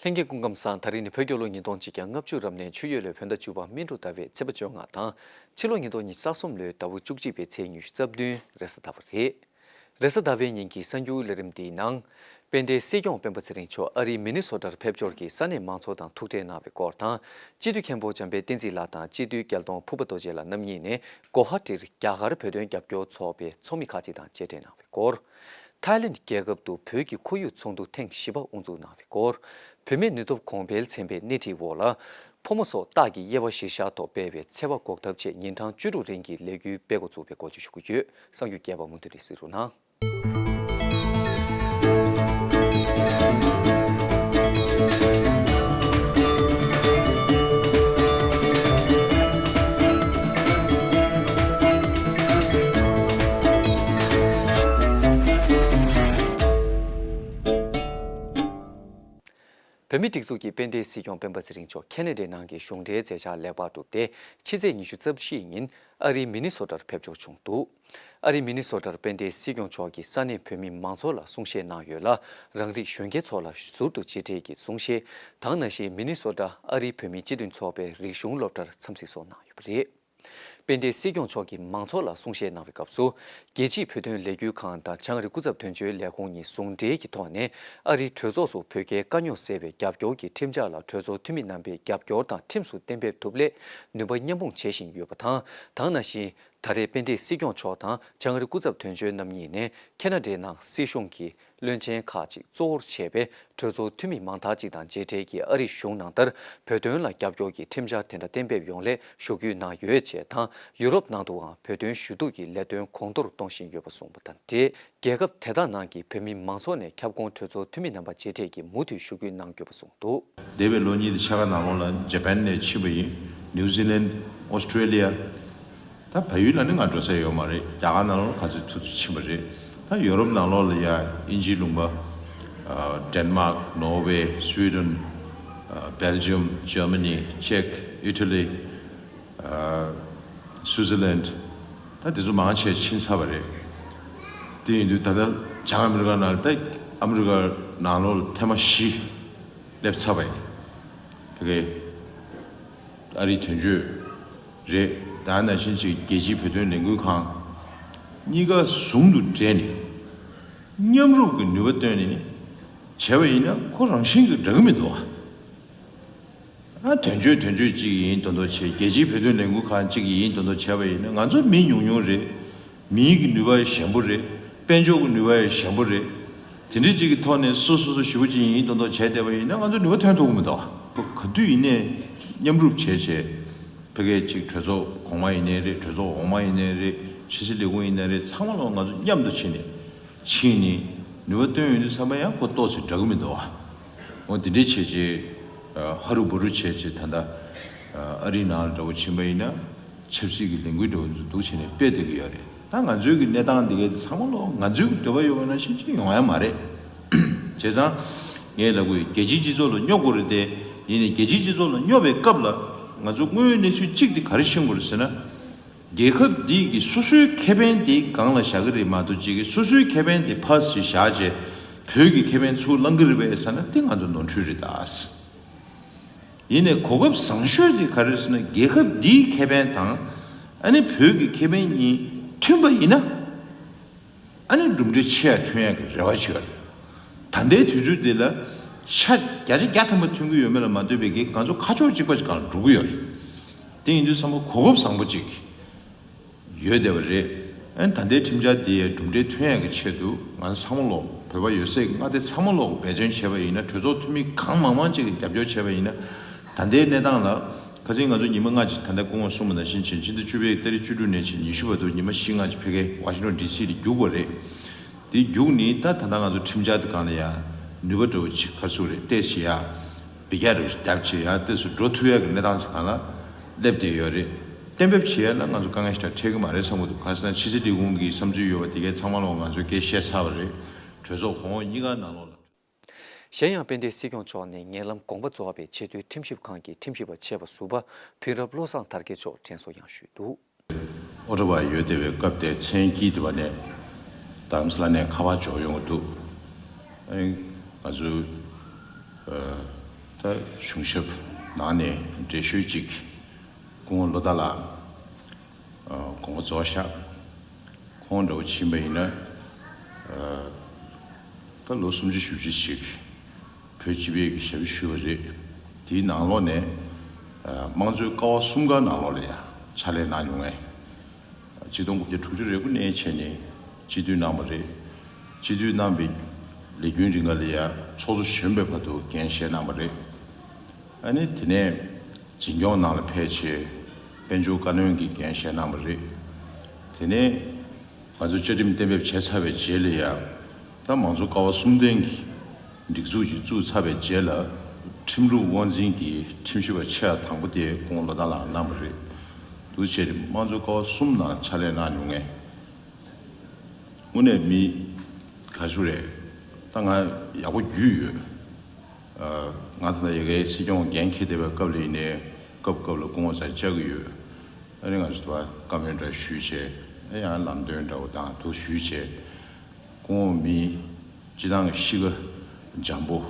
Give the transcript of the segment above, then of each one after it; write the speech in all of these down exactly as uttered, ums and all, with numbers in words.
ལྷན་རྒྱས་སྐུ་ཁམས་བཟང་། ད་རིང་ནི་བོད་རྒྱལ་ལོ་ཉིས་སྟོང་ཆིག་བརྒྱ་ལྔ་བཅུ་རབ་གནས་ཆུ་ཡོས་ལོའི་བོད་ཟླ་བཅུ་པ་སྨིན་དྲུག་ཟླ་བའི་ཚེས་པ་བཅོ་ལྔ་དང་། ཕྱི་ལོ་ཉིས་སྟོང་ཉི་ཤུ་རྩ་གསུམ་ལོའི་ཟླ་བ་བཅུ་གཅིག་པའི་ཚེས་ཉི་ཤུ་རྩ་བདུན་རེས་གཟའ་ཟླ་བ་རེད། རེས་གཟའ་ཟླ་བའི་ཉིན་གྱི་གསར་འགྱུར་ལས་རིམ་འདིའི་ནང་། དཔལ་ལྡན་སྲིད་སྐྱོང་སྤེན་པ་ཚེ་རིང་མཆོག་ཨ་རིའི་མི་ནི་སོ་ཊར་ཕེབས་འབྱོར་གྱིས་ས་གནས་མང་ཚོགས་དང་ཐུག་འཕྲད་གནང་བའི་སྐོར་དང་། སྤྱི་འཐུས་མཁན་པོ་འཇམ་དཔལ་བསྟན་འཛིན་ལགས་དང་སྤྱི་འཐུས་རྒྱལ་གདོང་ཕུར་པ་རྡོ་རྗེ་ལགས་རྣམ་གཉིས་ནས་གོ་ཧ་ཊིར་རྒྱ་གར་བོད་དོན་རྒྱབ་སྐྱོར་ཚོགས་པའི་ཚོགས་མི་ཁག་ཅིག་དང་མཇལ་འཕྲད་གནང་བའི་སྐོར། ཐའི་ལེནྜ་རྒྱལ་ཁབ་ཏུ་བོད་ཀྱི་ཁོར་ཡུག་ཚོགས་འདུ་ཐེངས་བཞི་པ་དབུ་འཛུགས་གནང་བའི་སྐོར། བུད་མེད་ནུས་སྟོབས་གོང་འཕེལ་ཚན་པའི་སྣེ་ཁྲིད་འོག་ལ། ཕོ་མོ་སོགས་སྟག་གི་དབྱེ་བ་གཞིར་བཞག་ཐོག་སྤེལ་བའི་འཚེ་བ་འགོག་ཐབས་ཆེད་ཉིན་གྲངས་བཅུ་དྲུག་རིང་གི་ལས་འགུལ་སྤེལ་འགོ་ཚུགས་པའི་སྐོར་བཅས་ཞུ་གི་ཡོད། གསར་འགྱུར་རྒྱས་པ་མུ་མཐུད་ནས་གཟིགས་རོགས་གནང་། བོད་མིའི་སྒྲིག་འཛུགས་ཀྱི་དཔལ་ལྡན་སྲིད་སྐྱོང་སྤེན་པ་ཚེ་རིང་མཆོག་ཁེ་ན་ཌའི་ནང་གི་གཞུང་འབྲེལ་མཛད་འཆར་ལེགས་པར་གྲུབ་སྟེ། ཕྱི་ཚེས་ཉི་ཤུ་རྩ་བཞི་ཉིན་ཨ་རིའི་མི་ནི་སོ་ཊར་ཕེབས་འབྱོར་བྱུང་འདུག་ཨ་རིའི་མི་ནི་སོ་ཊར་དཔལ་ལྡན་སྲིད་སྐྱོང་མཆོག་གིས་ས་གནས་བོད་མི་མང་ཚོགས་ལ་གསུང་བཤད་གནང་ཡོད་ལ། རང་རིགས་གཞོན་སྐྱེས་ཚོ་ལ་ཟུར་དུ་མཇལ་འཕྲད་ཀྱིས་གསུང་བཤད་དང་། ནང་བཞིན་མི་ནི་སོ་ཊ་ཨ་རིའི་བོད་མིའི་སྤྱི་མཐུན་ཚོགས་པའི་རིག་གཞུང་སློབ་གྲྭར་འཚམས་གཟིགས་སོགས་གནང་ཡོད་པ་རེད། དཔལ་ལྡན་སྲིད་སྐྱོང་མཆོག་གིས་མང་ཚོགས་ལ་གསུང་བཤད་གནང་བའི་སྐབས་སུ། རྒྱལ་སྤྱིའི་བོད་དོན་ལས་འགུལ་ཁང་དང་བྱང་རི་སྐུ་ཚབ་དོན་གཅོད་ལས་ཁུངས་གཉིས་ཟུང་འབྲེལ་གྱི་ཐོག་ནས་ཨ་རིའི་གྲོས་ཚོགས་སུ་བོད་རྒྱའི་དཀའ་རྙོག་སེལ་བའི་རྒྱབ་སྐྱོར་གྱི་ཁྲིམས་འཆར་ལ་གྲོས་ཚོགས་འཐུས་མི་རྣམ་པས་རྒྱབ་སྐྱོར་དང་ཁྲིམས་སུ་གཏན་འབེབས་ཐུབ་སླད་ནུས་པ་མཉམ་སྤུངས་བྱེད་བཞིན་ཡོད་པ་དང་། དེ་ནང་བཞིན། ད་རེས་དཔལ་ལྡན་སྲིད་སྐྱོང་མཆོག་དང་བྱང་རི་སྐུ་ཚབ་དོན་གཅོད་རྣམ་གཉིས་ནས་ཁེ་ན་ཌའི་ནང་སྲིད་གཞུང་གི་བློན་ཆེན་ཁག་ཅིག་གཙོ་བོར་བྱས་པའི་གྲོས་ཚོགས་འཐུས་མི་མང་དག་ཅིག་དང་མཇལ་འཕྲད་ཀྱིས། ཨ་རིའི་གཞུང་ནང་ལྟར་བོད་དོན་ལ་རྒྱབ་སྐྱོར་གྱི་ཁྲིམས་འཆར་དེ་འདྲ་གཏན་འབེབས་ཡོང་སླད་ཞུ་སྐུལ་གནང་ཡོད་ཅེས་དང་། ཡུ་རོབ་ནང་དུའང་བོད་དོན་ཞུ་གཏུག་གི་ལས་དོན་གོང་མཐོར་གཏོང་བཞིན་ཡོད་པ་གསུངས་པ་དང་འབྲེལ། རྒྱལ་ཁབ་དེ་དག་ནང་གི་བོད་མི་མང་ཚོགས་ནས་ཁྱབ་ཁོངས་གྲོས་ཚོགས་འཐུས་མི་རྣམ་པ་མཇལ་འཕྲད་ཀྱིས་མུ་མཐུད་ཞུ་སྐུལ་གནང་དགོས་པ་གསུངས་འདུག་འདས་པའི་ལོ་གཉིས་དང་ཕྱེད་ཀ་ནང་ལོགས་ལ་ཇ་པན་ནས་ཕྱིན་པ་ཡིན། ནིའུ་ཛི་ལན། ཨོ་སི་ཀྲེ་ལི་ཡ། ད་བལ་ཡུལ་ལ་ནི་ང་འགྲོ་ས་ཡོད་མ་རེད། རྒྱ་གར་ནང་ལོགས་ག་ཚོད་ཐུབ་ཐུབ་ཕྱིན་པ་རེད། ད་ཡོ་རོབ་ནང་ལོགས་ལ་ཡ་དབྱིན་ཇིའི་ལུང་པ། ཨ། ཌེན་མཱག། ནོར་ཝེ། སུའི་ཌེན། ཨ། སྦེལ་ཇམ། ཇར་མ་ནི། ཅེག། ཨི་ཊ་ལི། ཨ། སུའི་ཛར་ལན། ད་དེ་ཚོ་མང་ཆེ་ཕྱིན་ཚར་བ་རེད། དེ་ཡིན་དུས་ད་ལྟ་བྱང་ཨ་མི་རི་ཀ་ནང་ལ། ད་ཨ་མི་རི་ཀ་ནང་ལོགས་ལ་ཐེངས་མ་བཞི་སླེབས་ཚར་བ་ཡིན། དེ་གའི་ཨ་རིའི་དོན་གཅོད་རེད། ད་ནང་བཞིན་ཅིག་རྒྱལ་སྤྱིའི་བོད་དོན་ལས་འགུལ་ཁང་གཉིས་ཀ་ཟུང་དུ་འབྲེལ་ནས་མཉམ་རུབ་ཀྱི་ནུས་པ་བཏོན་ནས་བྱས་པ་ཡིན་ན་ཁོ་རང་བཞིན་གྱིས་འདྲ་གི་མི་འདུག་ཨ། ཨ། དོན་གཅོད་དོན་གཅོད་ཅིག་ཡིན་མདོག་མདོག་བྱས། རྒྱལ་སྤྱིའི་བོད་དོན་ལས་འགུལ་ཁང་ཅིག་ཡིན་མདོག་མདོག་བྱས་པ་ཡིན་ན། ང་ཚོ་མི་ཉུང་ཉུང་རེད། མིའི་གི་ནུས་པ་ཞན་པོ་རེད། དཔལ་འབྱོར་གྱི་ནུས་པ་ཞན་པོ་རེད། དེ་འདྲ་ཅིག་གི་ཐོག་ནས་སོ་སོ་སོ་ཞེ་པོ་ཅིག་ཡིན་མདོག་མདོག་བྱས་བསྡད་པ་ཡིན་ན་ང་ཚོ་ནུས་པ་ཐོན་ཐུབ་ཀྱི་མི་འདུག་ཨ། ག་དུས་ཡིན་ནའི་མཉམ་རུབ་བྱས་བྱས། ཕ་གིའི་ཅིག་གྲོས་ཚོགས་གོང་མ་ཡིན་ནའི་རེད། གྲོས་ཚོགས་འོག་མ་ཡིན་ནའི་རེད། ཕྱི་སྲིད་ལས་ཁུངས་ཡིན་ནའི་རེད། ཚང་མ་ལ་ང་ཚོ་མཉམ་དུ་ཕྱིན་ནས། ཕྱིན་ནས་ནུས་པ་བཏོན་ཡོང་དུས་ཙམ་པ་ཡང་ཁོ་ཏོག་ཙམ་འདྲ་གི་མི་འདུག་ཨ། འོ་དེ་འདྲའི་བྱས་རྗེས། ཨ། ཧ་རུ་བུ་རུ་བྱས་རྗེས་ད་ལྟ། ཨ། ཨ་རིའི་ནང་ལ་འདྲ་བོ་ཕྱིན་པ་ཡིན་ན། ཆབ་སྲིད་ཀྱི་ལས་འགུལ་འདྲ་བོ་འདུག་བྱས་ནས་སྤེལ་བསྡད་ཀྱི་ཡོད་རེད། ད་ང་ཚོའི་གི་གནས་སྟངས་འདི་གའི་ཚང་མ་ལོག་ང་ཚོའི་གི་འདོད་པ་ཡོད་པ་ནང་བཞིན་ཅིག་ཡོང་ཡ་མ་རེད། བྱས་ཙང་། ངས་ལབ་དགོས། རྒྱལ་སྤྱིའི་སྤྱི་ཚོགས་ལ་སྙོབ་དགོས་རེད་དེ། ཡིན་ནའི་རྒྱལ་སྤྱིའི་སྤྱི་ཚོགས་ལ་སྙོབ་པའི་སྐབས་ལ་ང་ཚོ་དངོས་ཡོད་གནས་ཚུལ་གཅིག་དེ་ག་རེ་ཤེས་དགོས་རེད་ཟེར་ན། རྒྱལ་ཁབ་འདི་གི་སོ་སོའི་ཁེ་ཕན་དེ་སྒང་ལ་བཞག་གི་རེད་མ་གཏོགས། གཅིག་གི་སོ་སོའི་ཁེ་ཕན་དེ་ཕར་ཞིག་བཞག་བྱས། བོད་ཀྱི་ཁེ་ཕན་ཚུར་བླང་གི་རེད་པས་ཟེར་ན། དེ་ང་ཚོ་ནོར་འཁྲུལ་རེད་ད། ཡིན་ནའི་གོ་སྐབས་བཟང་ཤོས་དེ་ག་རེ་རེད་ཟེར་ན། རྒྱལ་ཁབ་འདིའི་ཁེ་ཕན་དང་། ཨ་ནི་བོད་ཀྱི་ཁེ་ཕན་གཉིས་མཐུན་པ་ཡིན་ན། ཨ་ནི་གྲུབ་འབྲས་ཆེ་ཡ་ཐོན་ཡ་གི་རེ་བ་ཆེ་བ་རེད། ད་ལྟའི་དུས་ཚོད་འདི་ལ་ཆ་བརྒྱ་ཆ་བརྒྱ་ཐམ་པ་ཐོན་གྱི་ཡོད་མེད་ལ་མ་ལྟོས་པའི་གི་ང་ཚོ་ཁ་ཕྱོགས་གཅིག་པ་ཞིག་སྒང་ལ་འགྲོ་གི་ཡོད་རེད། དེ་ཡིན་དུས་ཙམ་པ་གོ་སྐབས་བཟང་པོ་ཅིག་ཡོད་བསྡད་པ་རེད། ཨ་ནི་ད་ལྟའི་ཁྲིམས་འཆར་འདི་ཡའི་གྲུབ་འབྲས་ཐོན་ཡ་གི་ཆེད་དུ་ང་ཚོ་ཚང་མ་ལོག་བོད་པ་ཡོད་སའི་མངའ་སྡེ་ཚང་མ་ལོག་འབད་བརྩོན་བྱས་པ་ཡིན་ན། གྲོས་ཚོགས་འཐུས་མི་གང་མང་མང་ཅིག་གིས་རྒྱབ་སྐྱོར་བྱས་པ་ཡིན་ན། ད་ལྟའི་གནས་སྟངས་ལ། ཁ་སང་ང་ཚོ་ཉི་མ་ལྔ་ཅིག་ད་ལྟ་སྐུ་ངོ་གསུངས་པ་ནང་བཞིན་བྱས། ཕྱི་ཟླ་བཅུ་པའི་ཏ་རིག་བཅུ་དྲུག་ནས་བྱས་ཉི་ཤུ་བར་དུ་ཉི་མ་བཞི་ལྔ་ཅིག་ཕ་གིའི་ཝ་ཤིང་ཊོན་ཌི་སི་ལ་རྒྱུག་པ་རེད། དེ་རྒྱུགས་ནི་ད་ད་ལྟ་ང་ཚོ་ཁྲིམས་འཆར་དེ་སྒང་ལ་ཡ་ནུས་པ་འདྲ་བོ་ཅིག་ག་རེ་ཟེར་དགོས་རེད། ཏོག་ཙམ་ཡ་འབུད་རྒྱག་འདྲ་བོ་ཞིག་བརྒྱབ་བྱས། ཡ་ཏོག་ཙམ་འགྲོ་ཐུབ་ཡ་གི་གནས་སྟངས་ཅིག་སྒང་ལ་སླེབས་བསྡད་ཡོད་རེད། གཏན་འབེབས་བྱེད་ཡ་ལ་ང་ཚོ་དཀའ་ངལ་ཞེ་དྲག་འཕྲད་ཀྱི་མ་རེད་བསམ་གྱི་འདུག་གང་ཟེར་ན་ཕྱི་སྲིད་ལས་ཁུངས་ཀྱི་བསམ་ཚུལ་ཡོད་པ་དེ་གའི་ཚང་མ་ལོག་ང་ཚོས་སྐད་བཤད་ཚར་བ་རེད། གྲོས་ཚོགས་གོང་འོག་གཉིས་ཀ་ནང་ལོགས་ལ། གཞན་ཡང་དཔལ་ལྡན་སྲིད་སྐྱོང་མཆོག་ནས་ངན་ལམ་དགོངས་པ་རྫོགས་པའི་ཆེས་མཐོའི་ཁྲིམས་ཞིབ་ཁང་གི་ཁྲིམས་ཞིབ་པ་ཆེ་བ་ཟུར་པ་བུ་རབས་བློ་བཟང་དར་རྒྱས་མཆོག་དྲན་གསོ་ཡང་ཞུས་འདུག་ཨོ་ཊ་ཝ་ཡོད་བསྡད་པའི་སྐབས་དེར་མཚན་དཀྱིལ་དེ་བ་ནས་རྡ་རམ་ས་ལ་ནས་ཁ་པར་འབྱོར་ཡོང་གི་འདུག་ཨ་ནི་ང་ཚོའི་ཨ་ གཞུང་ཞབས་ནང་ནས་འགྲེལ་བཤད་ཅིག་སྐུ་ངོ་བློ་བདག་ལགས་དགོངས་པ་རྫོགས་ཤག་ཁོང་འདྲ་བོ་ཕྱིན་པ་ཡིན་ན། ད་ལོ་སུམ་ཅུ་བཞི་བཅུ་ཞིག་བོད་སྤྱི་པའི་ཞབས་ཞུ་བ་རེད། དེའི་ནང་ལོགས་ནས་དམངས་གཙོའི་ཀ་བ་གསུམ་ཀ་ནང་ལོགས་ལ་ཡང་ཕྱག་ལས་གནང་མྱོང་ངས། ཆིག་སྟོང་དགུ་བརྒྱ་དྲུག་ཅུ་རེ་དགུ་ནས་བྱས་ནས་སྤྱི་འཐུས་གནང་བ་རེད། སྤྱི་འཐུས་གནང་བའི་ལས་རྒྱུན་རིང་ག་ལ་ཡང་ཚོགས་གཙོ་གཞོན་པའི་བར་དུ་འགན་བཞེས་གནང་བ་རེད། ཨ་ནི་དེ་ནས་འཛིན་སྐྱོང་ནང་ལ་ཕེབས་བྱས་དཔལ་འབྱོར་བཀའ་བློན་གྱི་འགན་བཞེས་གནང་བ་རེད། དེ་ནས་ང་ཚོ་བཅའ་ཁྲིམས་གཏན་འབེབས་བྱས་ཚར་བའི་རྗེས་ལ་ཡང་ད་མང་གཙོ་ཀ་བ་གསུམ་ལྡན་གྱི་སྒྲིག་འཛུགས་ཅིག་བཙུགས་ཚར་བའི་རྗེས་ལ་ཁྲིམས་ལུགས་དབང་འཛིན་གྱི་ཁྲིམས་ཞིབ་པ་ཆེས་དང་པོ་དེ་སྐུ་ངོ་བློ་བདག་ལགས་གནང་བ་རེད། འདུག་བྱས་ཏེ་དམངས་གཙོ་ཀ་བ་གསུམ་ནང་ཕྱག་ལས་གནང་མྱོང་ངས། དངོས་གནས་མི་ག་ཞུ་རེད། ད་ང་ཡག་པོ་རྒྱུས་ཡོད། ང་ད་ལྟ་ཡ་གའི་སྲིད་སྐྱོང་འགན་འཁྱེར་བསྡད་པའི་སྐབས་ལ་ཡིན་ནའི་སྐབས་སྐབས་ལ་སྐུ་ངོ་ཚ་བཅར་གི་ཡོད། ཨ་ནི་ང་ཚོ་ད་བཀའ་མོལ་འདྲ་ཞུས་བྱས་ཨ་ཡང་ལམ་སྟོན་འདྲ་བོ་དང་དུ་ཞུས་བྱས་སྐུ་ངོ་མི་སྤྱི་བཏང་གི་གཤིས་ཀ་འཇམ་པོ་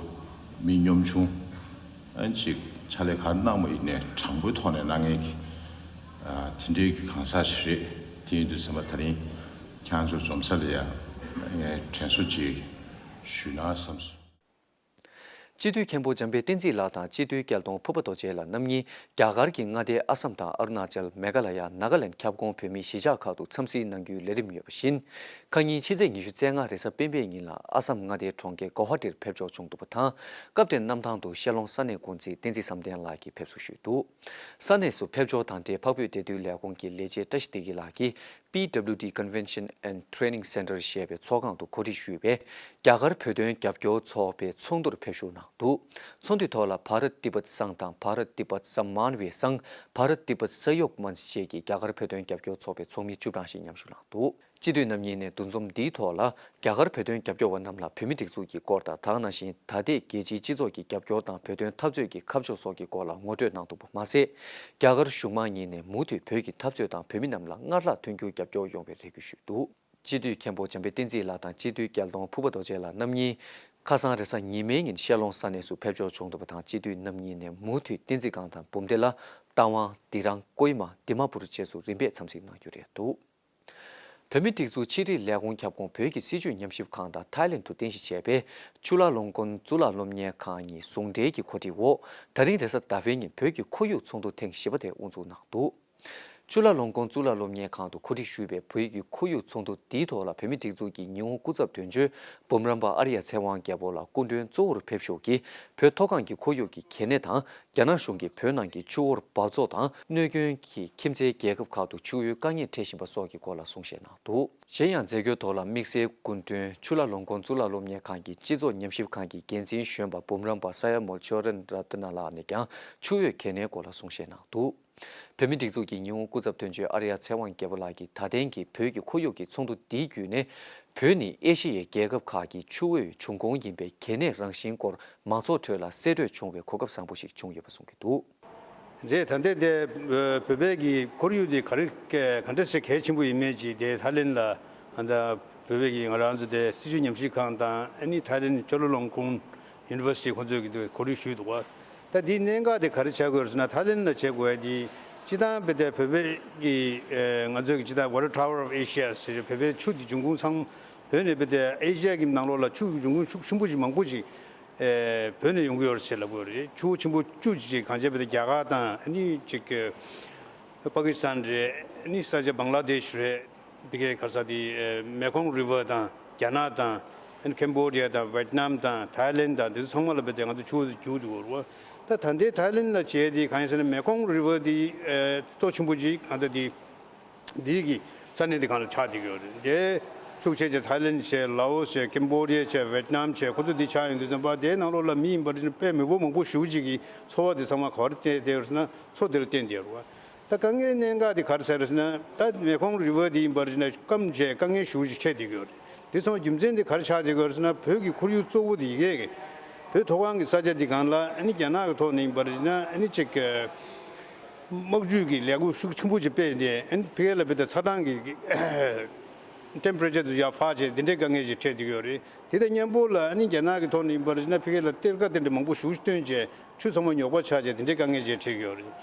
མི་གཉོམ་ཆུང་ཨ་ཅིག་ཕྱག་ལས་ག་གནང་བ་ཡིན་ནའི་དྲང་པོའི་ཐོག་ནས་གནང་མཁན་གྱི་དེ་འདྲའི་གི་གང་ཟག་ཞིག་རེད། དེ་ཡིན་དུས་ཚང་མ་ད་རིང་ཁྱེད་ཚོ་འཛོམས་ས་ལ་ཡང་ངས་དྲན་གསོ་ཅིག་ཞུས་ན་བསམས་སོང་། སྤྱི་འཐུས་མཁན་པོ་འཇམ་དཔལ་བསྟན་འཛིན་ལགས་དང་སྤྱི་འཐུས་སྐལ་སྟོང་ཕུར་པ་རྡོ་རྗེ་ལགས་རྣམ་གཉིས་རྒྱ་གར་གྱི་མངའ་སྡེ་ཨ་སམ་དང་ཨ་རུ་ན་ཅལ། མེ་ག་ལ་ཡ། ནཱ་ག་ལེན་ཁྱབ་ཁོངས་བོད་མིའི་གཞིས་ཆགས་ཁག་ཏུ་འཚམས་གཟིགས་གནང་རྒྱུའི་ལས་རིམ་ཡོད་པ་བཞིན། ཁ་ཉིན་ཕྱི་ཚེས་ཉི་ཤུ་རྩ་ལྔ་རེས་གཟའ་སྤེན་པའི་ཉིན་ལ་ཨ་སམ་མངའ་སྡེའི་གྲོང་ཁྱེར་གོ་ཧ་ཏིར་ཕེབས་འབྱོར་བྱུང་འདུག་པ་དང་། སྐབས་དེར་གནམ་ཐང་དུ་ཤར་ཀློང་ས་གནས་འགོ་འཛིན་བསྟན་འཛིན་བསམ་གཏན་ལགས་ཀྱིས་ཕེབས་བསུ་ཞུས་འདུག་ས་གནས་སུ་ཕེབས་འབྱོར་དང་འབྲེལ་འཕགས་བོད་བདེ་སྡུག་ལས་ཁུངས་ཀྱི་ལས་བྱེད་བཀྲ་ཤིས་བདེ་སྐྱིད་ལགས་ཀྱིས། པི་ཌབ་ལིའུ་ཌི་Convention and Training Center ཞེས་པའི་ཚོགས་ཁང་དུ་གོ་སྒྲིག་ཞུས་པའི་རྒྱ་གར་བོད་དོན་རྒྱབ་སྐྱོར་ཚོགས་པའི་ཚོགས་འདུར་ཕེབས་ཞུགས་གནང་འདུག་ཚོགས་འདུའི་ཐོག་ལ་བྷ་རཏ་ཏི་བྷད་སང་དང་བྷ་རཏ་ཏི་བྷད་སམ་མཱན་ཝེ་སང་། བྷ་རཏ་ཏི་བྷད་སཱ་ཡོག་མན་ཆ་བཅས་ཀྱི་རྒྱ་གར་བོད་དོན་རྒྱབ་སྐྱོར་ཚོགས་པའི་ཚོགས་མི་བཅུ་གྲངས་ཤིག་མཉམ་ཞུགས་གནང་འདུག་སྤྱི་འཐུས་རྣམ་གཉིས་ནས་འདུ་འཛོམས་འདིའི་ཐོག་ལ་རྒྱ་གར་བོད་དོན་རྒྱབ་སྐྱོར་བ་རྣམས་ལ་བོད་མི་སྒྲིག་འཛུགས་ཀྱི་སྐོར་དང་། ད་ག་ནང་བཞིན་ད་ལྟའི་རྒྱལ་སྤྱིའི་སྤྱི་ཚོགས་ཀྱི་རྒྱབ་སྐྱོར་དང་བོད་དོན་འཐབ་རྩོད་ཀྱི་ཁ་ཕྱོགས་སོགས་ཀྱི་སྐོར་ལ་ངོ་སྤྲོད་གནང་འདུག་པ་མ་ཟད། རྒྱ་གར་གཞུང་མང་གཉིས་ནས་མུ་མཐུད་བོད་ཀྱི་འཐབ་རྩོད་དང་བོད་མི་རྣམས་ལ་སྔར་ལྷག་མཐུན་འགྱུར་རྒྱབ་སྐྱོར་ཡོང་བའི་རེ་སྐུལ་ཞུས་འདུག་སྤྱི་འཐུས་མཁན་པོ་འཇམ་དཔལ་བསྟན་འཛིན་ལགས་དང་སྤྱི་འཐུས་སྐལ་སྟོང་ཕུར་པ་རྡོ་རྗེ་ལགས་རྣམ་གཉིས་ཁ་སང་རེས་གཟའ་ཉི་མའི་ཉིན་ཤར་ཀློང་ས་གནས་སུ་ཕེབས་འབྱོར་བྱུང་འདུག་པ་དང་། སྤྱི་འཐུས་རྣམ་གཉིས་ནས་མུ་མཐུད་བསྟན་འཛིན་སྒང་དང་འབུམ་སྡེ་ལ་རྟ་དབང་། ལྡི་རང་། ཀོ་ཧི་མ། དི་མ་པུར་བཅས་སུ་རིམ་པས་འཚམས་གཟིགས་གནང་རྒྱུ་རེད་འདུག་བོད་མིའི་སྒྲིག་འཛུགས་ཕྱི་དྲིལ་ལས་ཁུངས་ཁྱབ་ཁོངས་བོད་ཀྱི་སྲིད་བྱུས་ཉམས་ཞིབ་ཁང་དང་ཐའི་ལེན་དུ་རྟེན་གཞི་བྱས་པའི་ཆུ་ལ་ལུང་ཀུན་གཙུག་ལག་སློབ་གཉེར་ཁང་གཉིས་ཟུང་འབྲེལ་གྱི་གོ་སྒྲིག་འོག་ད་རིང་རེས་གཟའ་ཟླ་བའི་ཉིན་བོད་ཀྱི་ཁོར་ཡུག་ཚོགས་འདུ་ཐེངས་བཞི་པ་དེ་དབུ་འཛུགས་གནང་འདུག་ཆུ་ལ་ལུང་ཀུན་གཙུག་ལག་སློབ་གཉེར་ཁང་དུ་གོ་སྒྲིག་ཞུས་པའི་བོད་ཀྱི་ཁོར་ཡུག་ཚོགས་འདུ་འདིའི་ཐོག་ལ་བོད་མིའི་སྒྲིག་འཛུགས་ཀྱི་ཉི་ཧོང་སྐུ་ཚབ་དོན་གཅོད་འབུམ་རམས་པ་ཨར་ཡ་ཚེ་དབང་རྒྱལ་པོ་ལགས་སྐུ་མགྲོན་གཙོ་བོར་ཕེབས་ཞུགས་ཀྱིས། བོད་མཐོ་སྒང་གི་ཁོར་ཡུག་གི་གལ་གནད་དང་། རྒྱ་ནག་གཞུང་གིས་བོད་ནང་གི་ཆུ་བོར་འབག་བཙོག་དང་གནོད་སྐྱོན་གྱིས་ཁྱིམ་མཚེས་རྒྱལ་ཁབ་ཁག་ཏུ་ཆུ་བོའི་དཀའ་ངལ་འཕྲད་བཞིན་པ་སོགས་ཀྱི་སྐོར་ལ་གསུང་བཤད་གནང་འདུག་གཞན་ཡང་མཛད་སྒོའི་ཐོག་ལ་དམིགས་བསལ་སྐུ་མགྲོན་ཆུ་ལ་ལུང་ཀུན་གཙུག་ལག་སློབ་གཉེར་ཁང་གི་སྤྱི་ཚོགས་ཉམས་ཞིབ་ཁང་གི་འགན་འཛིན་གཞོན་པ་འབུམ་རམས་པ་ས་ཡ་མོལ་ཆོས་རན་ར་ཏི་ན་ལགས་ནས་ཀྱང་ཆུ་བོའི་གལ་གནད་སྐོར་ལ་གསུང་བཤད་གནང་འདུག་བོད་མིའི་སྒྲིག་འཛུགས་ཀྱི་ཉི་ཧོང་སྐུ་ཚབ་དོན་གཅོད་ཨར་ཡ་ཚེ་དབང་རྒྱལ་པོ་ལགས་ཀྱིས་ད་ཐེངས་ཀྱི་བོད་ཀྱི་ཁོར་ཡུག་གི་ཚོགས་འདུ་འདིའི་བརྒྱུད་ནས། བོད་ནི་ཨེ་ཤེ་ཡའི་རྒྱལ་ཁབ་ཁག་གི་ཆུ་བོའི་འབྱུང་ཁུངས་ཡིན་པའི་གལ་གནད་རང་བཞིན་སྐོར་མང་ཚོགས་ཁྲོད་ལ་གསལ་བཀྲོལ་བྱུང་བའི་གོ་སྐབས་བཟང་པོ་ཞིག་བྱུང་ཡོད་པ་གསུང་གི་འདུག་རེད། ད་ལྟའི་དེ་བོད་པའི་གི་ཁོར་ཡུག་དེ་ག་རེ་ག་འདྲ་ཞིག་གལ་ཆེན་པོ་ཡིན་མིན་ཅིག་དེ་ཐའི་ལེན་ལ་ད་ལྟ་བོད་པའི་གི་ང་རང་ཚོ་དེ་སྲིད་བྱུས་ཉམས་ཞིབ་ཁང་དང་ཨ་ནི་ཐའི་ལེན་ཅོ་ལོ་ལོང་ཀུང་ཡུ་ནི་ཝར་སི་ཊི་ཁོང་ཚོས་ཀྱི་གོ་སྒྲིག་ཞུས་འདུག་བ། ད་འདིའི་གནད་འགག་དེ་ག་རེ་ཆགས་དགོས་རེད་ཟེར་ན། ཐའི་ལེན་ལ་བྱེད་དགོས་ཡ་དེ་སྤྱི་བཏང་བོད་དེ་བོད་པའི་གི་ང་ཚོས་ཀྱི་སྤྱི་བཏང་Water Tower of Asia ཟེར་བོད་པའི་ཆུ་དེ་འབྱུང་ཁུངས་ཚང་བོད་ནས་བོད་དེ་ཨེ་ཤི་ཡ་གི་ནང་ལོགས་ལ་ཆུ་གི་འབྱུང་ཁུངས་ཤུགས་ཆེན་པོ་ཞིག་མང་པོ་ཞིག་བོད་ནས་ཡོང་གི་ཡོད་རེད་ཟེར་ལབ་དགོས་རེད། ཆུ་བོ་ཆེན་པོ་བཅུ་ཅིག་གང་བྱས་པ་དེ་རྒྱ་གར་དང་ཨ་ནི་ཅིག་པ་ཀི་སི་ཐན་རེད། ཨ་ནི་ས་ཆ་བང་ལ་དེཤ་རེད། དེ་གའི་ག་ས་དེ་མེ་ཀོང་རི་ཝར་དང་རྒྱ་ནག་དང་ཨ་ནི་ཀེམ་བོ་ཌི་ཡ་དང་ཝེད་ནམ་དང་ཐའི་ལེན་དང་དེ་ཚོ་ཚང་མ་ལ་བས་ཏེ་ང་ཚོ་ཆུ་བོ་དེ་རྒྱུག་འདུག་རུ། ད་ད་ལྟའི་ཐའི་ལེན་ལ་བྱས་དེ་གང་ཡིན་ཟེར་ན་མེ་ཀོང་རི་ཝར་དེ་གཙོ་ཆེན་པོ་ཅིག་ང་ཚོ་དེ་འདི་གི་ས་གནས་དེ་གང་ལ་ཆགས་བསྡད་ཀྱི་ཡོད་རེད། དེ་ཤུགས་ཆེ་ཆེ་ཐའི་ལེན་བྱས། ལའོ་སི་བྱས། ཀེམ་བོ་ཌི་ཡ་བྱས། ཝེད་ནམ་བྱས། ཁོ་ཚོ་འདི་ཆགས་ཡོང་དུས་ཙམ་པ་དེའི་ནང་ལོགས་ལ་མི་ཡིན་པར་དཔེ་མི་འབོར་མང་པོ་ཞེ་པོ་ཅིག་གི་འཚོ་བ་དེ་ཚང་མ་ག་པར་བརྟེན་བསྡད་ཡོད་རེད་ཟེར་ན་མཚོ་དེ་ལ་བརྟེན་བསྡད་ཡོད་རེད་བ། ད་དཀའ་ངལ་གནད་འགག་དེ་ག་རེ་ཟེར་ཟེར་ན། ད་མེ་ཀོང་རི་ཝར་དེ་ཡིན་པར་ཟེར་ན་སྐམ་བྱས་དཀའ་ངལ་ཞེ་པོ་ཅིག་འཕྲད་བསྡད་ཀྱི་ཡོད་རེད། དེ་ཚོ་རྒྱུ་མཚན་དེ་ག་རེ་ཆགས་བསྡད་ཀྱི་ཡོད་རེད་ཟེར་ན། བོད་ཀྱི་ཁོར་ཡུག་གཙོ་བོ་དེ་ཡི་གེ་བོད་མཐོ་སྒང་གི་ས་ཆ་དེ་སྒང་ལ་ཨ་ནི་རྒྱ་ནག་གི་ཐོག་ནས་ཡིན་པར་ཟེར་ན་ཨ་ནི་ཅིག་དམག་ཇུས་ཀྱི་ལས་འགུལ་ཤུགས་ཆེན་པོ་ཅིག་སྤེལ་ཏེ། ཨ་ནི་ཕ་གི་ལ་བས་ཏེ་ཚ་གྲང་གི་གི་ ཊེམ་པ་རེ་ཅར་དེ་ཚོ་ཡར་འཕར་བྱས་དེ་འདྲའི་དཀའ་ངལ་ཞིག་འཕྲད་བསྡད་ཡོད་རེད། དེ་དང་མཉམ་པོ་ལ་ཨ་ནི་རྒྱ་ནག་གི་ཐོག་ནས་ཡིན་པར་བྱས་ན་ཕ་གི་ལ་གཏེར་ཁ་དེ་འདྲ་མང་པོ་ཞེ་པོ་ཅིག་བཏོན་བྱས་ཆུ་ཚང་མ་ཉོག་པ་ཆགས་བྱས་དེ་འདྲའི་དཀའ་ངལ་ཞིག་འཕྲད་ཀྱི་ཡོད་རེད།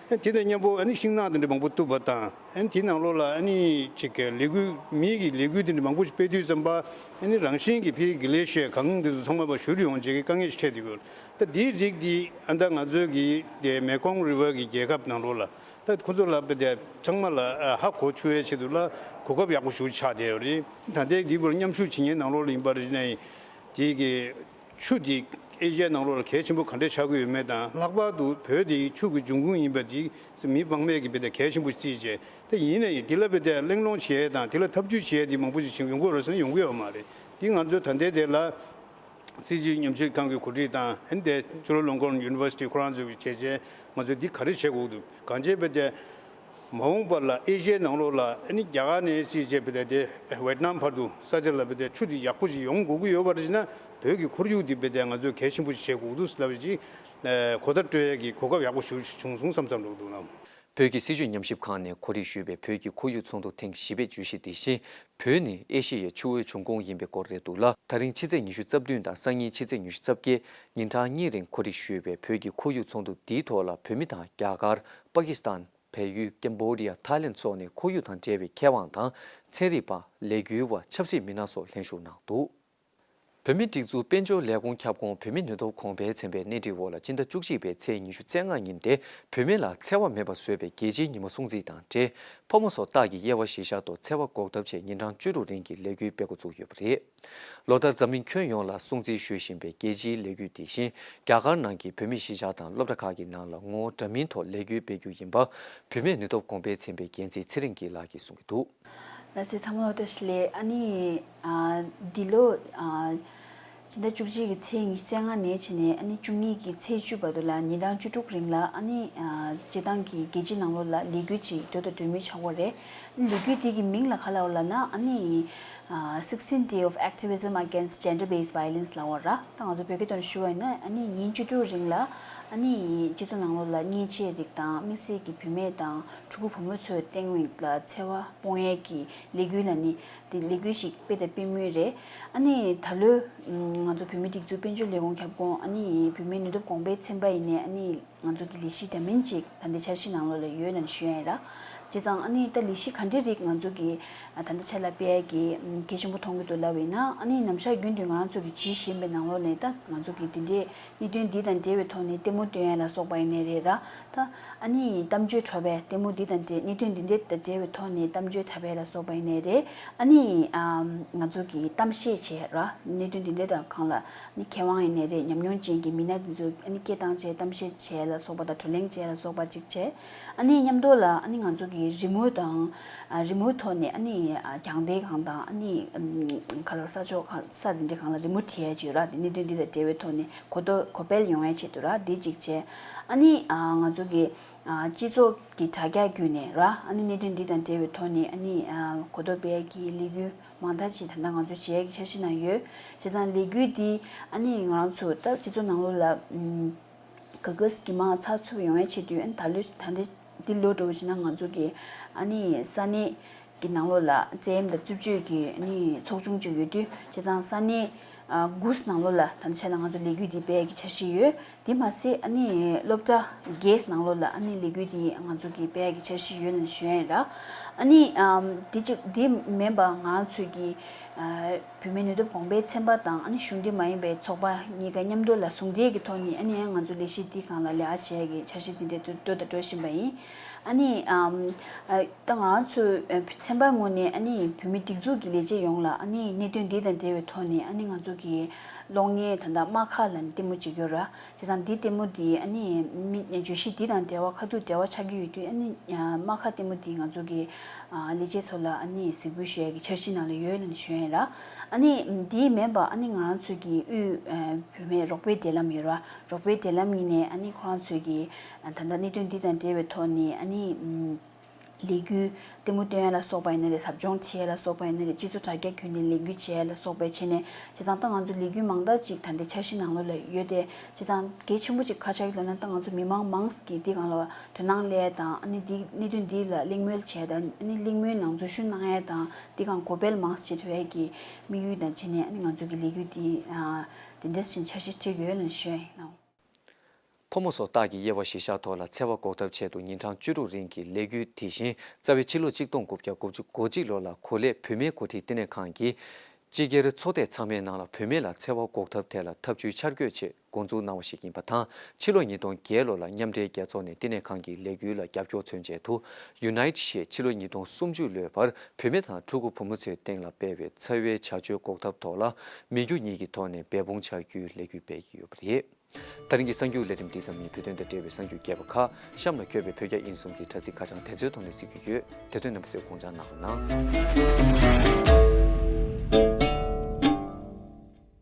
ཨ་དེ་དང་མཉམ་པོ་ཨ་ནི་ཤིང་ནགས་དེ་འདྲ་མང་པོ་གཏུབ་པ་དང་ཨ་ནི་དེའི་ནང་ལོགས་ལ་ཨ་ནི་ཅིག་གི་ལས་འགུལ་མིའི་གི་ལས་འགུལ་དེ་འདྲ་མང་པོ་ཞིག་སྤེལ་དུས་ཙམ་པ་ཨ་ནི་རང་བཞིན་གྱི་ཕ་གི་གི་ལེ་ཤི་ཡ་གངས་དེ་ཚོ་ཚང་མ་ཕར་བཞུར་ཡོང་བྱས་ཀྱི་དཀའ་ངལ་ཞིག་འཕྲད་བསྡད་ཡོད་རེད། ད་དེའི་རིགས་དེ་ཨ་ད་ང་ཚོའི་གི་དེ་མེ་ཀོང་རི་ཝར་གི་རྒྱལ་ཁབ་ནང་ལོགས་ལ། ད་ཁོ་ཚོ་ལ་དཔེ་དེ་ཚང་མ་ལ་ཧ་གོ་ཆོག་ཡའི་ཆེད་དུ་ལ་གོ་སྐབས་ཡག་པོ་ཞིག་ཆགས་བསྡད་ཡོད་རེད། ད་ལྟའི་འདི་བར་མཉམ་ཞུགས་བྱེད་མཁན་ནང་ལོགས་ལ་ཡིན་པར་ནས་དེ་གི་ཆུ་དེ་ཨེ་ཤི་ཡའི་ནང་ལོགས་ལ་གལ་ཆེན་པོ་ག་འདྲས་ཆགས་ཀྱི་ཡོད་མེད་དང་ལྷག་པར་དུ་བོད་དེ་ཆུ་གི་འབྱུང་ཁུངས་ཡིན་པ་དེ་མི་དཔག་མེད་ཀྱི་དཔེ་དེ་གལ་ཆེན་པོ་བརྩིས་བྱས། ད་ཡིན་ན་ཡང་དེ་ལ་དཔེ་དེ་གླེང་སློང་བྱེད་ཡས་དང་དེ་ལ་ཐབས་ཇུས་བྱེད་ཡས་དེ་མང་པོ་ཞིག་ཡོང་གི་ཡོད་རེད་ཟེར་ན་ཡོང་གི་ཡོད་མ་རེད། དེ་ང་ཚོས་ད་ལྟའི་དེ་ལ། སྲིད་བྱུས་ཉམས་ཞིབ་ཁང་གི་གོ་སྒྲིག་དང་ཨ་ནི་དེ་ཅུ་ལོ་ལོང་ཀོང་ཡུ་ནི་ཝར་སི་ཊི་ཁོ་རང་ཚོའི་གི་བྱས་རྗེས་ང་ཚོས་འདི་ག་རེ་བྱེད་དགོས་འདུག་གང་བྱས་པ་དེ་མ་འོངས་པ་ལ་ཨེ་ཤི་ཡའི་ནང་ལོགས་ལ་ཨ་ནི་རྒྱ་གར་ནས་སྲིད་བྱས་པ་དེ་དེ་ཝེ་ཏི་ནམ་བར་དུ་ས་ཆ་ལ་པ་དེ་ཆུ་དེ་ཡག་པོ་ཞིག་ཡོང་དགོས་ཀྱི་ཡོད་པ་རེད་ན་བོད་ཀྱི་ཁོར་ཡུག་དེ་པ་དེ་ང་ཚོས་གལ་ཆེན་པོ་ཞིག་བྱེད་དགོས་འདུག་ཟེར་ལབ་ཅིག་གོ་བརྡ་སྤྲོད་ཡས་ཀྱི་གོ་སྐབས་ཡག་པོ་ཞིག་བྱུང་སོང་བསམ་བསམ་འགྲོ་འདུག་ལ། བོད་ཀྱི་སྲིད་བྱུས་ཉམས་ཞིབ་ཁང་ནས་གོ་སྒྲིག་ཞུས་པའི་བོད་ཀྱི་ཁོར་ཡུག་ཚོགས་འདུ་ཐེངས་བཞི་པའི་བརྗོད་གཞི་དེ་བཞིན་བོད་ནི་ཨེ་ཤེ་ཡའི་ཆུ་བོའི་འབྱུང་ཁུངས་ཡིན་པའི་སྐོར་རེད་འདུག་ལ། ད་རིང་ཕྱི་ཚེས་ཉི་ཤུ་རྩ་བདུན་དང་སང་ཉིན་ཕྱི་ཚེས་ཉི་ཤུ་རྩ་བརྒྱད་ཉིན་གྲངས་གཉིས་རིང་གོ་སྒྲིག་ཞུས་པའི་བོད་ཀྱི་ཁོར་ཡུག་ཚོགས་འདུ་འདིའི་ཐོག་ལ་བོད་མི་དང་རྒྱ་གར། པ་ཀི་སི་ཐན། བལ་ཡུལ། ཀེམ་བྷོ་ཌི་ཡ། ཐའི་ལེན་ཌ་སོགས་ནས་ཁོར་ཡུག་དང་འབྲེལ་བའི་མཁས་དབང་དང་ཚན་རིག་པ། ལས་འགུལ་བ། ཆབ་སྲིད་མི་སྣ་སོགས་ལྷན་ཞུགས་གནང་འདུག་བོད་མིའི་སྒྲིག་འཛུགས་དཔལ་འབྱོར་ལས་ཁུངས་ཁྱབ་ཁོངས་བོད་མིའི་ནུས་སྟོབས་གོང་འཕེལ་ཚན་པས་གནས་འདྲི་འོག་ལ་སྤྱི་ཟླ་བཅུ་གཅིག་པའི་ཚེས་ཉི་ཤུ་རྩ་ལྔ་ཉིན་ཏེ་བོད་མི་ལ་འཚེ་བ་མེད་པར་བཟོས་པའི་རྒྱལ་སྤྱིའི་ཉིན་མོ་སྲུང་བརྩི་དང་འབྲེལ་ཕོ་མོ་སོགས་སྟག་གི་དབྱེ་བ་གཞིར་བཞག་ཐོག་འཚེ་བ་འགོག་ཐབས་ཆེད་ཉིན་གྲངས་བཅུ་དྲུག་རིང་གི་ལས་འགུལ་སྤེལ་འགོ་བཙུགས་ཡོད་པ་རེད། ལོ་ལྟར་འཛམ་གླིང་ཁྱོན་ཡོངས་ལ་སྲུང་བརྩི་ཞུ་བཞིན་པའི་རྒྱལ་སྤྱིའི་ལས་འགུལ་དེ་བཞིན་རྒྱ་གར་ནང་གི་བོད་མིའི་གཞིས་ཆགས་དང་སློབ་གྲྭ་ཁག་གི་ནང་ལ་ངོ་བོ་འདྲ་མིན་ཐོག་ལས་འགུལ་སྤེལ་རྒྱུ་ཡིན་པ་བོད་མིའི་ནུས་སྟོབས་གོང་འཕེལ་ཚན་པའི་འགན་འཛིན་ཚེ་རིང་སྐྱིད་ལགས་ཀྱིས་གསུང་གི་འདུག་ལགས་སོ། ཚང་མ་ལ་བཀྲ་ཤིས་བདེ་ལེགས། ཨ་ནི་ཨ་འདི་ལོ་ཨ་སྤྱི་ཟླ་བཅུ་གཅིག་གི་ཚེས་ཉི་ཤུ་རྩ་ལྔ་ནས་བྱས་ནས་ཨ་ནི་བཅུ་གཉིས་ཀྱི་ཚེས་བཅུ་བར་དུ་ལ་ཉིན་གྲངས་བཅུ་དྲུག་རིང་ལ་ཨ་ནི་ཨ་སྤྱིར་བཏང་གི་རྒྱལ་སྤྱི་ནང་ལོགས་ལ་ལས་འགུལ་ཅིག་འགྲོ་དང་འགྲོ་མུས་ཆགས་ཀྱི་ཡོད་རེད། ལས་འགུལ་དེ་གི་མིང་ལ་ག་ལབ་ལབ་ན་ཨ་ནི་ཨ་sixteenth Day of Activism Against Gender Based Violence ལབ་པ་ར། ད་ང་ཚོ་བོད་སྐད་ཐོག་ནས་ཞུ་བ་ཡིན་ན་ཨ་ནི་ཉིན་བཅུ་དྲུག་རིང་ལ་ཨ་ནི་སྤྱི་ཚོགས་ནང་ལོགས་ལ་གཉེན་ཆེ་རིགས་དང་དམིགས་བསལ་གྱི་བུད་མེད་དང་ཕྲུ་གུ་བུ་མོ་ཚོའི་སྟེང་ལ་འཚེ་བ་སྤོང་ཡས་ཀྱི་ལས་འགུལ་ལ་ནི་དེ་ལས་འགུལ་ཞིག་སྤེལ་དང་སྤེལ་མུས་རེད། ཨ་ནི་ད་ལོའི་ང་ཚོ་བོད་མིའི་སྒྲིག་འཛུགས་དཔལ་འབྱོར་ལས་ཁུངས་ཁྱབ་ཁོངས་ཨ་ནི་བུད་མེད་ནུས་སྟོབས་གོང་འཕེལ་ཚན་པ་ཡིན་ནའི་ཨ་ནི་ང་ཚོ་གི་ལས་གཞི་འདྲ་མིན་ཅིག་ད་ལྟའི་འཆར་གཞི་ནང་ལོགས་ལ་ཡོད་ན་ཞུ་ཡ་ཡིན་ར། བྱས་ཙང་ཨ་ནི་ད་ལས་གཞི་ག་འདྲའི་རིགས་ང་ཚོ་གི་ད་ལྟ་ཆ་ལ་སྤེལ་ཡ་གི་གལ་ཆེན་པོ་མཐོང་གི་འདུག་ལབ་ཡིན་ན་ཨ་ནི་ནམ་ཞག་རྒྱུན་དུ་ང་རང་ཚོ་གི་བྱེད་བཞིན་པའི་ནང་ལོགས་ནས་ད་ང་ཚོ་གི་འདི་འདྲའི་གནད་དོན་འདི་དང་འབྲེལ་བའི་ཐོག་ནས་ལྟད་མོ་སྟོན་ཡ་ལ་སོགས་པ་ཡིན་ནའི་རེད་ར། ད་ཨ་ནི་གཏམ་བརྗོད་འཁྲབ་པའི་ལྟད་མོ་འདི་དང་འབྲེལ་གནད་དོན་འདི་འདྲའི་དང་འབྲེལ་བའི་ཐོག་ནས་གཏམ་བརྗོད་འཁྲབ་པ་ལ་སོགས་པ་ཡིན་ནའི་རེད། ཨ་ནི་ཨམ་ང་ཚོ་གི་གཏམ་བཤད་བྱས་ར་གནད་དོན་འདི་འདྲའི་དང་སྒང་ལ་ཨ་ནི་མཁས་དབང་ཡིན་ནའི་རེད། ཉམས་མྱོང་ཅན་གྱི་མི་སྣ་འདི་ཚོ་ཨ་ནི་སྐད་བཏང་བྱས་གཏམ་བཤད་བྱས་ལ་སོགས་པ་དང་བགྲོ་གླེང་བྱས་ལ་སོགས་པ་ཅིག་བྱས། ཨ་ནི་མཉམ་དུ་ལ་ཨ་ནི་ང་ཚོ་གི་རི་མོ་དང་ཨ་རི་མོའི་ཐོག་ནས་ཨ་ནི་ཨ་རྒྱང་མཐིལ་སྒང་དང་ཨ་ནི་ཨམ་ག་ལོར་ས་ཕྱོགས་གང་ས་འདི་འདྲའི་སྒང་ལ་རི་མོ་བྲིས་ཡ་ཅིག་ཡོད་ར། དེ་གནད་དོན་འདི་དང་འབྲེལ་བའི་ཐོག་ནས་གོ་རྟོགས་གོ་སྤེལ་ཡོང་ཡ་ཆེད་དུ་ར་འདི་གཅིག་བྱས། ཨ་ནི་ཨ་ང་ཚོ་གི་ཨ་སྤྱི་ཚོགས་ཀྱི་དྲ་རྒྱ་བརྒྱུད་ནས་ར་ཨ་ནི་གནད་དོན་འདི་དང་འབྲེལ་བའི་ཐོག་ནས་ཨ་ནི་ཨ་གོ་རྟོགས་སྤེལ་ཡ་གི་ལས་འགུལ་མང་དག་ཅིག་ད་ལྟ་ང་ཚོ་བྱེད་ཡ་གི་འཆར་གཞི་ནང་ཡོད། བྱས་ཙང་ལས་འགུལ་འདི་ཨ་ནི་ང་རང་ཚོ་ད་སྤྱི་ཚོགས་ནང་ལོགས་ལ་ཨམ། ག་ག་སི་གི་མང་ཚགས་ཚུད་ཡོང་ཡ་ཆེད་དུ་ཨ་ནི་ད་ལོ་ད་ལྟ་འདི་ལོ་འགྲོ་བ་ཞིག་ན་ང་ཚོ་གི་ཨ་ནི་ས་གནས་ཀྱི་ནང་ལོགས་ལ་བཙན་གཡེམ་དང་རྩུབ་སྤྱོད་ཀྱི་ཨ་ནི་ཚོགས་ཆུང་ཅིག་ཡོད་དུས་བྱས་ཙང་ས་གནས་ཨ་དགུ་ནང་ལོགས་ལ་ད་ལྟ་ཆ་ལ་ང་ཚོ་ལས་འགུལ་འདི་སྤེལ་ཡ་གི་འཆར་གཞི་ཡོད། དེ་མ་ཟད་ཨ་ནི་སློབ་གྲྭ་བརྒྱད་ནང་ལོགས་ལ་ཨ་ནི་ལས་འགུལ་འདི་ང་ཚོ་གི་སྤེལ་ཡ་གི་འཆར་གཞི་ཡོད་ལབ་ཞུ་ཡ་ཡིན་ར། ཨ་ནི་ཨམ་འདི་གཅིག་འདི་མིན་པ་ང་ཚོས་ཀྱི་ཨ། བུད་མེད་ནུས་སྟོབས་གོང་འཕེལ་ཚན་པ་དང་ཨ་ནི་གཞུང་འབྲེལ་མ་ཡིན་པའི་ཚོགས་པ་གཉིས་ཀ་མཉམ་དུ་ལ་ཟུང་འབྲེལ་གྱི་ཐོག་ནས་ཨ་ནི་ང་ཚོ་ལས་གཞི་འདི་སྒང་ལ་ལས་ཀ་བྱེད་ཡ་གི་འཆར་གཞི་འདི་འདྲ་འགྲོ་དང་འགྲོ་བཞིན་པ་ཡིན། ཨ་ནི་ཨམ་ཨ་ད་ང་ཚོ་ཨ་ཚན་པ་ངོས་ནས་ཨ་ནི་བུད་མེད་སྒྲིག་འཛུགས་ཀྱི་ལས་བྱེད་ཡོངས་ལ་ཨ་ནི་གནད་དོན་འདི་དང་འབྲེལ་བའི་ཐོག་ནས་ཨ་ནི་ང་ཚོ་གི་གློག་བརྙན་ད་ལྟ་རྨ་ཁ་ལ་ལྟད་མོ་བྱེད་ཀྱི་ཡོད་ར། བྱས་ཙང་འདི་ལྟད་མོ་འདི་ཨ་ནི་མི་བརྗོད་གཞི་འདི་དང་འབྲེལ་བ་ཁ་ཐུག་འབྲེལ་བ་ཆགས་ཀྱི་ཡོད་དུས་ཨ་ནི་རྨ་ཁ་ལྟད་མོ་འདི་ང་ཚོ་གི་ཨ་ལས་བྱེད་ཚོ་ལ་ཨ་ནི་གཟིགས་འབུལ་ཞུ་ཡ་གི་འཆར་གཞི་ནང་ལ་ཡོད་ལབ་ཞུ་ཡ་ཡིན་ར། ཨ་ནི་འདི་མིན་པ་ཨ་ནི་ང་རང་ཚོ་གི་དབུས་ཨ་བུད་མེད་རོགས་པའི་འབྲེལ་ལམ་ཡོད་ར། རོགས་པའི་འབྲེལ་ལམ་ཡིན་ནའི་ཨ་ནི་ཁོ་རང་ཚོས་གི་ཨ་ད་ལྟ་གནད་དོན་འདི་དང་འབྲེལ་བའི་ཐོག་ནས་ཨ་ནི་ཨམ་ ལས་འགུལ་ལྟད་མོ་སྟོན་ཡ་ལ་སོགས་པ་ཡིན་ན་རེད། ཟབ་སྦྱོང་བྱེད་ཡ་ལ་སོགས་པ་ཡིན་ན་རེད། སྤྱི་ཚོགས་དྲ་རྒྱ་བརྒྱུད་ནས་ལས་འགུལ་བྱེད་ཡ་ལ་སོགས་པ་བྱས་ནས། བྱས་ཙང་ད་ང་ཚོ་ལས་འགུལ་མང་དག་ཅིག་ད་ལྟའི་འཆར་གཞི་ནང་ལོགས་ལ་ཡོད་དེ། བྱས་ཙང་གལ་ཆེན་པོ་ཅིག་ག་ཆགས་ཀྱི་འདུག་ན། ད་ང་ཚོ་མི་མང་མང་ཙམ་གྱིས་འདི་སྒང་ལ་དོ་སྣང་སླེབས་ཡ་དང་། ཨ་ནི་འདི་གནད་དོན་འདི་ལ་གླེང་མོལ་བྱེད་ཡ་དང་། ཨ་ནི་གླེང་མོལ་ནང་འཛུལ་ཞུགས་གནང་ཡ་དང་། འདི་སྒང་གོ་འཕེལ་མང་ཙམ་བྱེད་ཐུབ་ཡ་གི་དམིགས་ཡུལ་དང་བྱས་ནས། ཨ་ནི་ང་ཚོ་གི་ལས་འགུལ་འདི་ཨ་དེ་འདྲ་ཞིག་འཆར་གཞི་བྱེད་ཀྱི་ཡོད་ལབ་ཞུ་ཡ་ཡིན། ཕོ་མོ་སོགས་སྟག་གི་དབྱེ་བ་གཞིར་བཞག་ཐོག་ལ་འཚེ་བ་འགོག་ཐབས་ཆེད་དུ་ཉིན་གྲངས་བཅུ་དྲུག་རིང་གི་ལས་འགུལ་དེ་བཞིན་རྩ་བའི་ཕྱི་ལོ་ཆིག་སྟོང་དགུ་བརྒྱ་དགུ་བཅུ་གོ་གཅིག་ལོ་ལ་གོ་ལའི་བུད་མེད་འགོ་ཁྲིད་བསྟི་གནས་ཁང་གིས། སྤྱི་སྒེར་ཚོགས་སྡེ་ཚང་མའི་ནང་ལ་བུད་མེད་ལ་འཚེ་བ་འགོག་ཐབས་ཐད་ལ་ཐབས་ཇུས་འཆར་འགོད་ཆེད་འགོ་འཛུགས་གནང་བ་ཞིག་ཡིན་པ་དང་། ཕྱི་ལོ་ཉིས་སྟོང་བརྒྱད་ལོ་ལ་མཉམ་འབྲེལ་རྒྱལ་ཚོགས་ནས་བསྟི་གནས་ཁང་གི་ལས་འགུལ་ལ་རྒྱབ་སྐྱོར་མཚོན་ཆེད་དུ། Unite ཞེས་ཕྱི་ལོ་ཉིས་སྟོང་སུམ་ཅུ་ལོའི་བར་བུད་མེད་དང་ཕྲུ་གུ་བུ་མོ་ཚོའི་སྟེང་ལ་སྤེལ་བའི་འཚེ་བའི་བྱ་སྤྱོད་འགོག་ཐབས་ཐོག་ལ་མི་རྒྱུ་གཉིས་ཀྱི་ཐོག་ནས་འབད་འབུངས་བྱ་རྒྱུའི་ལས་འགུལ་སྤེལ་གྱི་ཡོད་པ་རེད། ད་རིང་གི་གསར་འགྱུར་ལས་རིམ་འདི་ཙམ་ཡིན། བོད་དོན་དང་འབྲེལ་བའི་གསར་འགྱུར་རྒྱས་པ་ཁག་གཤམ་ལ་འཁོད་པའི་བོད་རྒྱ་དབྱིན་གསུམ་གྱི་དྲ་ཚིགས་ཁ་བྱང་དེ་ཚོའི་ཐོག་ནས་གཟིགས་རྒྱུ་ཡོད། དེ་དོན་རྣམ་པ་ཚོས་དགོངས་འཇགས་གནང་རོགས་གནང་།